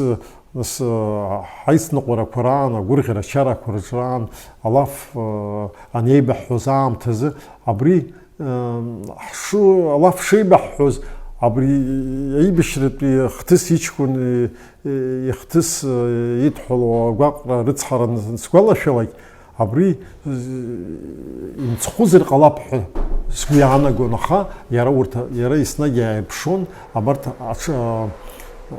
ус, а, ҳаицныҟәарақәа раан, агәырӷьара-чарақәа рҿы раан, алаф, а, анеибаҳҳәоз аамҭазы, абри, а, ҳшу-, алаф шеибаҳҳәоз, абри аибашьратәи ахҭыс иҷкәын, и-, и-, ихҭыс, а, идҳәалоу агәаҟра рыцҳаран сгәалашәалак, абри, э, имцхәызар ҟалап ҳәа сгәы иаанагон, аха иара урҭ, иара еснагь иааирԥшуан, абарҭ аҽ-, а,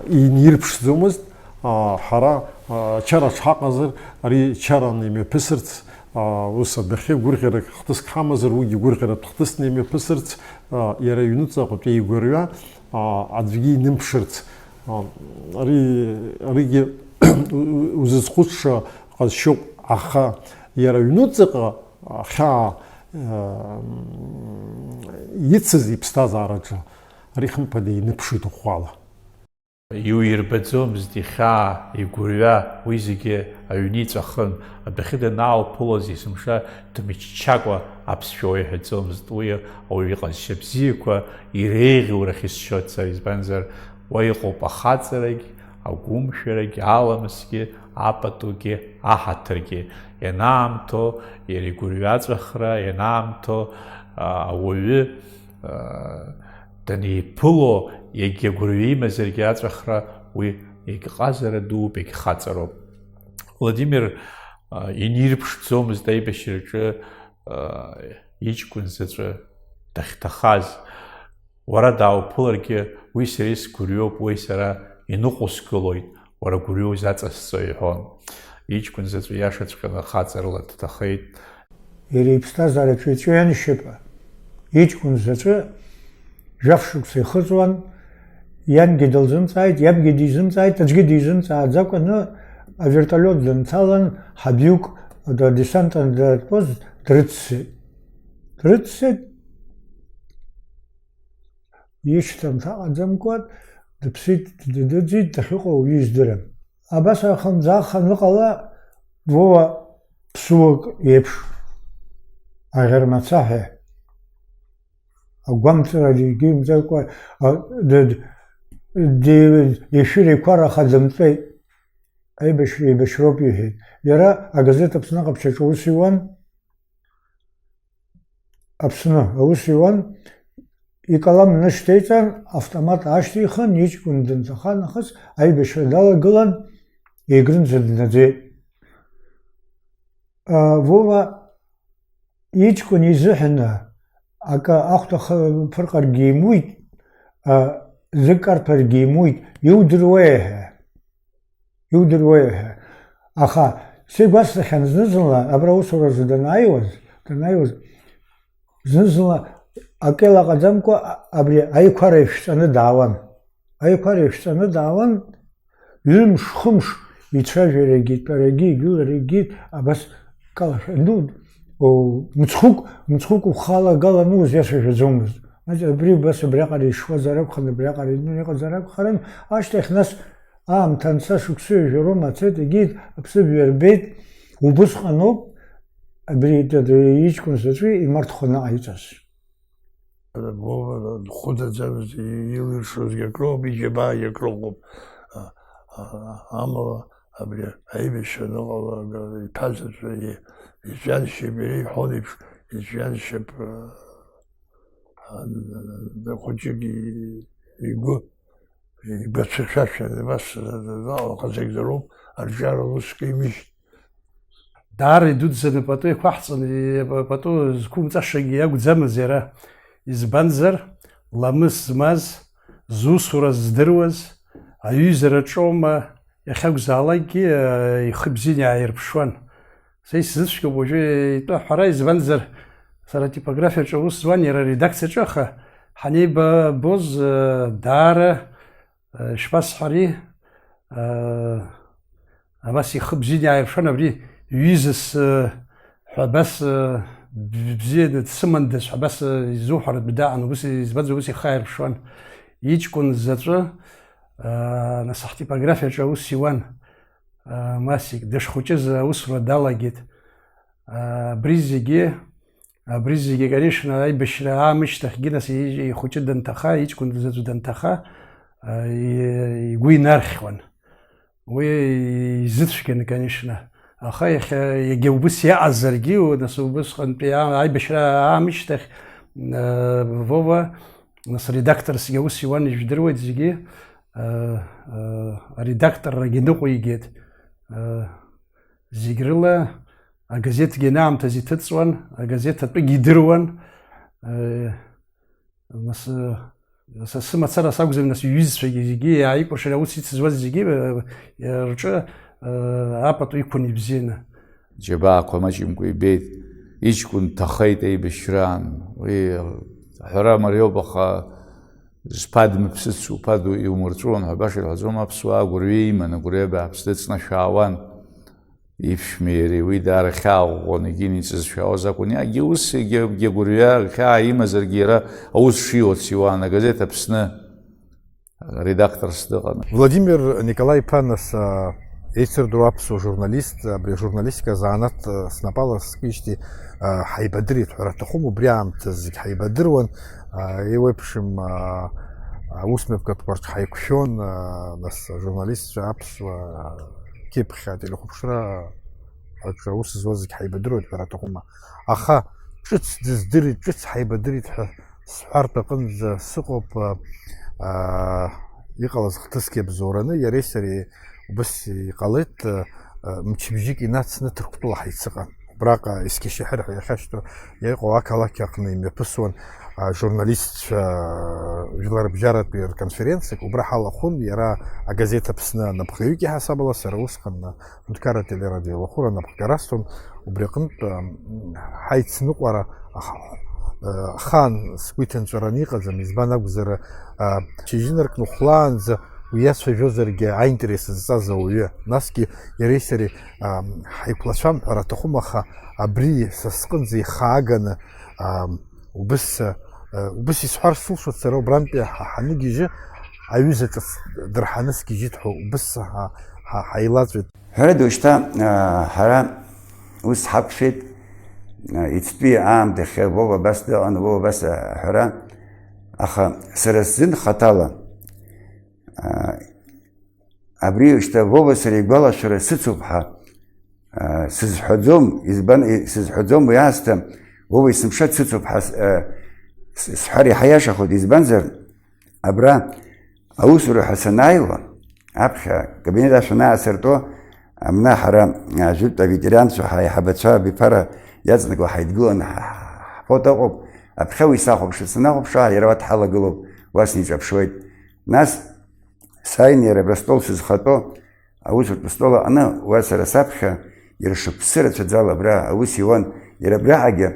инирԥшӡомызт, а, ҳара, а, чара шҳаҟазар, ари чаран имҩаԥысырц, а, ус адәахьы гәырӷьарак хҭыск ҳамазар, уигьы гәырӷьаратә хҭысны имҩаԥысырц, а, иара иҩнуҵаҟатәи игәырҩа, а, аӡәгьы инымԥшырц, а, ари, аригьы узызхәыцша ҟазшьоуп, аха иара аҩнуҵаҟа ахьаа, э, ицыз иԥсҭазаараҿы, Ари хымԥада иныԥшит ӷәӷәала. Иуирбаӡомызт ихьаа, игәырҩа, уи зегьы аҩны иҵәахын. Адәахьы данаауԥылоз есымша дымччакәа аԥсшәа уаҩ иҳәаӡомызт. Уи ауаҩы иҟазшьа бзиақәа иреиӷьу рахь исшьоит сара, избанзар, уа иҟоуп ахаҵарагь, агәымшәарагь, аламысгьы, апатугьы, аҳаҭыргьы. Ианаамҭоу иара игәырҩаҵәахра, ианаамҭоу, а, ауаҩы, а, даниԥыло, иагьа гәырҩа имазаргьы аҵәахра, уи иагьҟазара дууп, иагьхаҵароуп. Владимир, а, инирԥшӡомызт аибашьраҿы, а, иҷкәын заҵәы дахьҭахаз. Уара даауԥыларгьы, уи сара исгәырҩоуп, уи сара иныҟәысгылоит, уара гәырҩа узаҵасҵо, иҳәон. Иҷкәын заҵәы иашаҵәҟьаны хаҵарала дҭахеит. Иара иԥсҭазаараҿы иҵәҩаншьап иҷкәын заҵәы жәаф шықәса ихыҵуан, иангьы дылзымҵааит, иабгьы дизымҵааит, аӡәгьы дизымҵааӡакәаны авертолиот дынҭалан, ҳабиук, десант андатәоз дрыццеит. Дрыццеит, ишьҭамҭа ҟаӡамкәа дыԥсит, дыӡит, дахьыҟоу уаҩы издырам. Абас ахынӡаах аныҟала, Вова ԥсуак еиԥш, аӷьармацаҳәа, агәамҵра дигьымӡакәа, а, д-, д-, ди-, ишәыра иқәараха дымтәеит. Аибашьра еибашьроуп, иҳәеит. Иара агазеҭ Аԥсны аҟаԥшьаҿы аус иуан, Аԥсны аус иуан, икалам нышьҭеиҵан, автомат аашьҭихын, иҷкәын дынҭаха нахыс аибашьра далагылан, егрынӡа днаӡеит. А, Вова иҷкәын изыҳәаны акы ахәда х-, ԥырҟаргьы имуит, а, зыкы арԥаргьы имуит, иудыруеи ҳәа. Иудыруеи ҳәа. Аха сигәасҭахьан зны-зынла, абра аусуразы данааиуаз, данааиуаз, зны-зынла акы еилаҟаӡамкәа абри аиқәара ишәҵаны даауан. Аиқәара ишәҵаны даауан, ҩымш, хымш ицәажәарагьы, итәарагьы, игыларагьы абас калашәа ду, о, мыцхәык, мыцхәык ухалагаланы узиацәажәаӡомызт. Абри убас абриаҟара ишуазар акәхарын, абриаҟара иҟазар акәхарын, ашьҭахь нас Аамҭа анца шықәса ҩажәа роума ацеит, егьит, аԥсыбаҩ рбеит, убысҟаноуп, абри иҷкәын заҵәы имарҭхәаны ҟаиҵаз. Вова дхәыдаӡамызт, илиршозгьы акроуп, иџьабаагьы акрыҟоуп. А, а, амала абри аибашьра аныҟала, иԥа заҵәы, и-, иҵәҩаншьап, иара иҳәон еиԥш, иҵәҩаншьап, а, а, хәыҷык и-, игәы Игәацәахьшәашәан, абас, ҟазагьдароуп, арҿиара уск имыжьт. Даара идуӡӡаны пату еиқәаҳҵон, и-, пату зқәымҵашагьы иакәӡамыз иара. Избанзар, ламыс змаз, зусура здыруаз, аҩызараҿоума, иахьакәзаалакгьы, э, ихы бзианы иааирԥшуан. Са исзыцәгьоуп уажәы итәы аҳәара, избанзар, сара атипографиаҿы аус зуан, иара аредакциаҿы, аха ҳанеибабоз, э, даара, э, ишԥасҳәари, э, абас ихы бзианы иааирԥшуан, абри ҩызас, э, ҳәа абас, э, б-, бзианы дсымандаз ҳәа абас, э, изуҳәаратә даан, ус избанзар, ус ихы ааирԥшуан. Иҷкәын заҵәы, э, нас ҳтипографиаҿы аус иуан. Масик дышхәыҷыз аусура далагеит. Абри зегьы, абри зегьы, конечно, аибашьра аамышьҭахьгьы, нас, ихәыҷы данҭаха, иҷкәын заҵә данҭаха, игәы инархьуан. Уи изыцәгьан, конечно. Аха иахьа, иагьа убыс иаҟазаргьы, нас, убысҟантәи аибашьра аамышьҭахь, Вова, нас, редакторсгьы аус иуан, ижәдыруеит зегьы. Аредакторрагьы ныҟәигеит. Зегь рыла агазеҭгьы анаамҭаз иҭыҵуан, агазеҭ атәыгьы идыруан. Нас, нас асы мацара сакәзар, нас иҩызцәагьы зегьы иааикәыршан, аус ицызуаз зегьы рҿы апату иқәын ибзианы. Џьабаақәа маҷымкәа ибеит, иҷкәын дҭахеит аибашьраан. Уи аҳәара мариоуп, аха Зԥа дмыԥсыцу, ԥа ду иумырҵәуан ҳәа баша ирҳәаӡом, аԥсуаа агәырҩа иман, агәырҩа бааԥс дыҵнашәаауан. иԥшәмеи иареи, уи даара хьаа ӷәӷәаны егьин иҵызшәаауаз акәын. Иагьа ус, егьа, егьа гәырҩа хьаа имазаргьы, иара аус шиуац иуан, агазеҭ Аԥсны редакторс дыҟан. Владимир Николаи-иԥа, нас, а, еицырдыруа аԥсуа журналист, абри ажурналистика азанааҭ, а, снапала скижьҭеи, а, ҳаибадырит ҳәа аҭахума, убри аамҭазы зегь ҳаибадыруан, а, еиуеиԥшым, а, аусмҩаԥгатәқәа рҿы ҳаиқәшәон, а, нас ажурналистцәа аԥсуа, а, кьыԥхь ателехәаԥшра аҿы аус зуаз зегь ҳаибадыруеит ҳәа аҭахума. Аха ҿыц дыздырит, ҿыц ҳаибадырит ҳәа сҳәартә аҟынӡа сыҟоуп, а, а, иҟалаз хҭысгьы абзоураны, иареи сареи убыс иҟалеит, а, а, мчыбжьык инацны Ҭырқәтәыла ҳаицыҟан. Убраҟа Ескишеҳир ҳәа иахьашьҭоу иҟоу ақалақь аҟны имҩаԥысуан, а, журналистцәа, а, жәларбжьаратәи рконференциак, убра ҳалахәын, иара агазеҭ Аԥсны анапхгаҩык иҳасабала, сара усҟан, а, Аҳәынҭқарра ателерадиоеилахәыра анапхгара асҭон, убри аҟынтә, ам, ҳаицныҟәара аха-, э, ахаан сгәы иҭынҵәараны иҟаӡам, избан акәзар, а, шьыжьынаркны хәлаанӡа уи иацәажәозаргьы аинтерес зҵаз ауаҩы, насгьы иареи сареи, ам, ҳаиқәлацәам ҳәа аҭахума, аха абри са сҟынӡа ихааганы, ам, Убыс, э, убыс исҳәар сылшоит сара, убрантәи ҳа ҳаныгьежьы, аҩыза ҿыц дырҳаны сгьежьит ҳәа, убыс ҳа, ҳа, ҳаилаҵәеит. Ҳәарада, уажәшьҭа, э, ҳара ус ҳақәшәеит, э, иацтәи аамҭахь Вова абас дыҟан, Вова абас аҳәара, аха сара сзын хаҭала, э, Абри шьҭа Вова сара игәалашәара сыцуп ҳәа, аа, сызҳәаӡом, избан, сызҳәаӡом уи аасҭа, Вова есымша дсыцуп ҳәа с-, аа, с-, сҳәар иаҳа иашахоит, избанзар, абра аусура ҳәа санааиуа, аԥхьа акабинет ашә анаасыртуа, абна ҳара, аа, жәытә аветеранцәа ҳаиҳабацәа абиԥара иаҵанакуа ҳаидгыланы ҳ-, ҳ-, ҳфото ыҟоуп, аԥхьа уи сахәаԥшит, санахәаԥш, аа, иара уа дҳалагылоуп, уа сниҿаԥшуеит. Нас, Сааин иара абра астол сызхатәоу аусутә астол аҟны, уа сара саԥхьа, иара шықәсы рацәаӡала абра аус иуан, иара абраҟагьы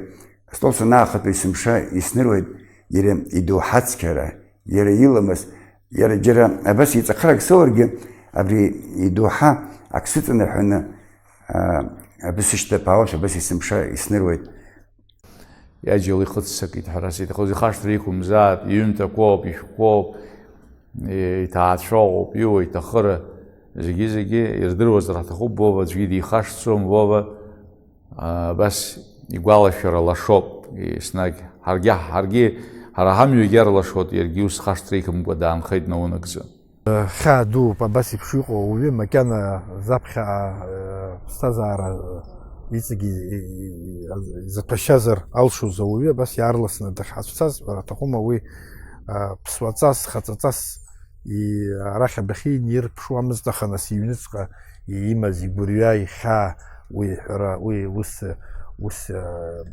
астол санаахатәа есымша исныруеит иара идоуҳа цқьара, иара иламыс, иара џьара абас иҵахарак соургьы, абри идоуҳа ак сыҵанаҳәаны, аа, абас сышьҭаԥаауашәа абас есымша исныруеит. Иаџьал ихыццакит ҳәа ас иҭахыз, ихашҭра иқәымзааит, иҩымҭақәоуп, ишәҟәқәоуп, иҭаацәоуп, иуа иҭахыра, зегьы-зегьы ирдыруазар ҳҭахуп, Вова аӡәгьы дихашҭӡом, Вова, а, абас игәалашәара лашоуп, еснагь. Ҳаргьы, ҳаргьы, ҳара ҳамҩагьы арлашоит, иаргьы ус хашҭра иқәымкәа даанхеит наунагӡа. Хьаа дууп абас еиԥш иҟоу ауаҩы, макьана заԥхьа, э, ԥсҭазаара, э, иҵегьы, э, э, изаҭәашьазар алшоз ауаҩы абас иаарласны дахьҳацәцаз ҳәара аҭахума, уи, э, ԥсуаҵас, хаҵаҵас, и-, арахь адәахьы инирԥшуамызт, аха нас иҩныҵҟа имаз игәырҩа, ихьаа, уи иҳәара, уи ус, ус, э,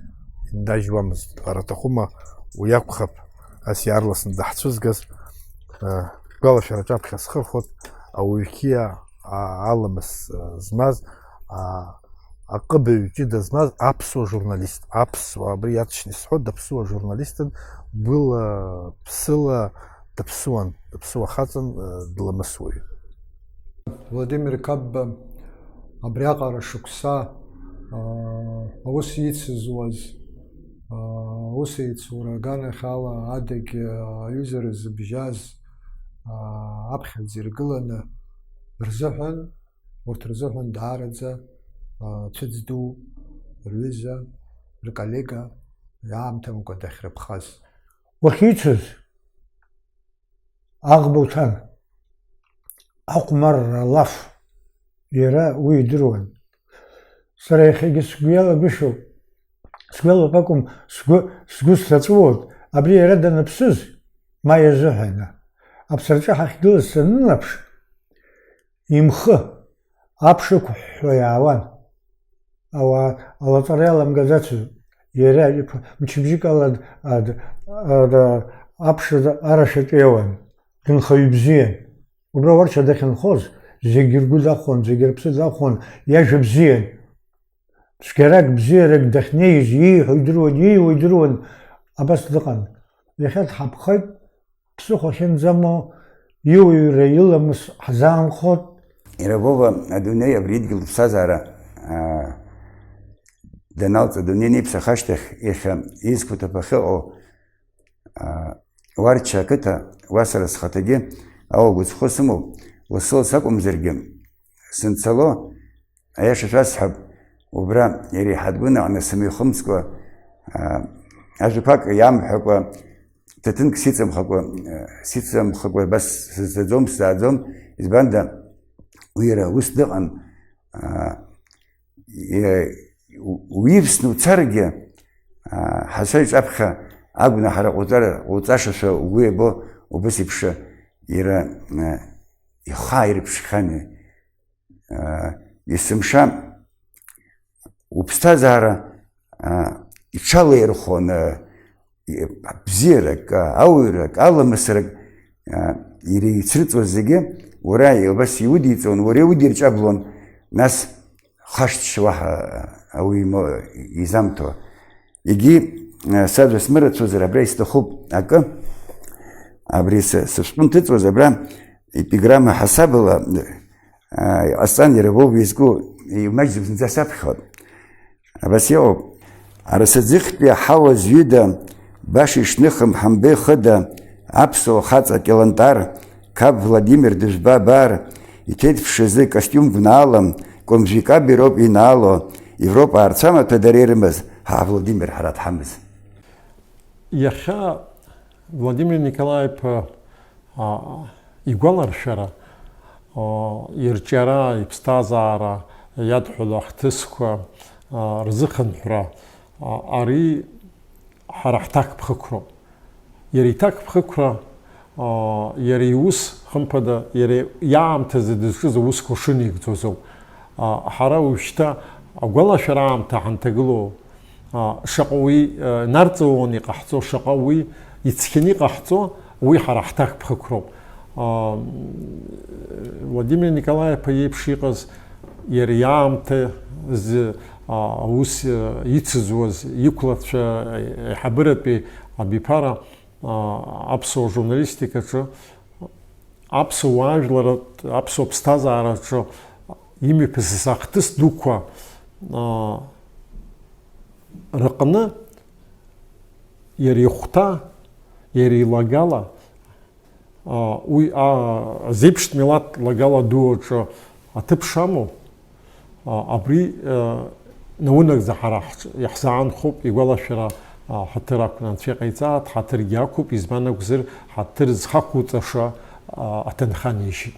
индажьуамызт ҳәара аҭахума, уи акәхап. Ас иаарласны даҳцәызгаз, э, гәалашәара аҿаԥхьа схырхәоит, ауаҩқьиа, а, аламыс, э, змаз, а, аҟыбаҩ ҷыда змаз аԥсуа журналист, аԥсуа, абри иаҵшьны исҳәоит, даԥсуа журналистын, гәыла, ԥсыла даԥсуан, даԥсуа хаҵан, э, дламысуаҩын. Владимир Қапба абриаҟара шықәса, аа, аус ицызуаз, аа, аусеицура аганахьала адагь, аа, аҩызара зыбжьаз, аа, аԥхьаӡа иргыланы рзыҳәан, урҭ рзыҳәан даараӡа, аа, цәыӡ ду рҩыза, рколлега, иаамҭамкәа дахьрыԥхаз. Уахьицыз, аӷба уҭан. Ахәмарра алаф, иара уи идыруан. Сара иахьагьы сгәы иалагәышьоуп, сгәы иалоуп акәым, сгәы, сгәы саҵәуоит, абри иара даныԥсыз, ма иазыҳәа, аԥсраҿы ҳахьгылаз санынаԥш, имхы аԥш ықәҳәҳәо иаауан. Ауаа алаҵара иаламгаӡацызт. Иара иԥа мчыбжьык ала ад-, ад-, аԥш арашәаҿы иауан. Дынхаҩы бзиан. Убра Уарча дахьынхоз, зегь ргәы дахәон, зегь рыԥсы дахәон, иажәа бзиан. Цәгьарак, бзиарак дахьнеиз, ииҳәо идыруан, ииуа идыруан, абас дыҟан. Иахьа дҳаԥхеит, ԥсыхәа ахьынӡамоу, иуаҩра иламыс ҳзаанхоит. Иара Вова адунеи абри идгьыл иԥсҭазаара аа, даналҵ адунеи аниԥсах ашьҭахь, иахьа изқәаҭыԥ ахьыҟоу, аа, Уарча ақыҭа, уа сара схаҭагьы ауаҩ агәыцхәы сымоуп, лассы-лассы акәымзаргьы, санцало, аиаша шәасҳәап, убра иреиҳа дгәынаҟны сымҩахымҵкәа, аа, ажәақәак иамҳәакәа, ҭаҭынк сицымхакәа, сицымхакәа, бас сызцаӡом, сзааӡом, избанда, уи иара ус дыҟан, аа, е-, у-, уивсны уцаргьы, аа, ҳацәа иҿаԥхьа агәнаҳара ҟауҵар-, ҟауҵашашәа угәы иабо, убас еиԥш иара, аа, ихы ааирԥшхьан. Есымша уԥсҭазаара, а, иҽалаирхәон, а, и-, бзиарак, а, ауаҩрак, аламысрак, а, иреицрыҵуаз зегьы уара убас иудиҵон, уара иудирҷаблон, нас хашҭшьа уаҳа ауаҩ имо-, изамҭо. Егьи, а, сажәа смырацәазар, абра исҭахуп акы, абри сы-, сышәҟәы нҭыҵуаз, абра епиграмма ҳасабала, Ааи, иҟасҵан, иара боуп изку, имаҷӡоуп, зынӡа саԥхьоит. Абас иҟоуп. Арасаӡыхьтәи аҳауа зҩыда, баша ишныхым ҳамбеи хыда, аԥсуа хаҵа Кьалантар, қап Владимир дыжәба абар, иҭеит ԥшазы костиум гәнаала, Кәымжәи Каби роуп инаало, Европа аарцамаҭәа дара ирымаз, ҳа Владимир ҳара дҳамаз. Иахьа Владимир Николаи-иԥа, а, игәаларшәара, а, ирҿиара, иԥсҭазаара иадҳәалоу ахҭысқәа, а, рзыхынҳәра, а, ари ҳара ҳҭакԥхықәроуп. Иара иҭакԥхықәра, а, иара иус, хымԥада, иара иаамҭазы дызҿыз аусқәа шынеигӡозоуп. А, ҳара уажәшьҭа агәалашәара аамҭа ҳанҭагылоу, а, шаҟа уи, а, нарҵауланы иҟаҳҵо, шаҟа уи ицқьаны иҟаҳҵо, уи ҳара ҳҭакԥхықәроуп. А, Владимир Николаи-иԥа иеиԥш иҟаз, иара иаамҭазы, а, аус, а, ицызуаз, иқәлацәа, а, аиҳабыратәи абиԥара, а, аԥсуа журналистикаҿы, аԥсуа уаажәларатә, аԥсуа ԥсҭазаараҿы имҩаԥысыз ахҭыс дуқәа, а, рыҟны иара ихәҭа, иара илагала, а, уи, а, зеиԥштә милаҭ лагала ду аҿы аҭыԥ шамоу, а, абри, а, наунагӡа ҳара ҳҿ-, иаҳзаанхоуп, игәалашәара, а, ҳаҭыр ақәны анцәа иҟаиҵааит, ҳаҭыргьы ақәуп, избан акәзар, ҳаҭыр зхақәуҵаша, а, аҭынха нижьит.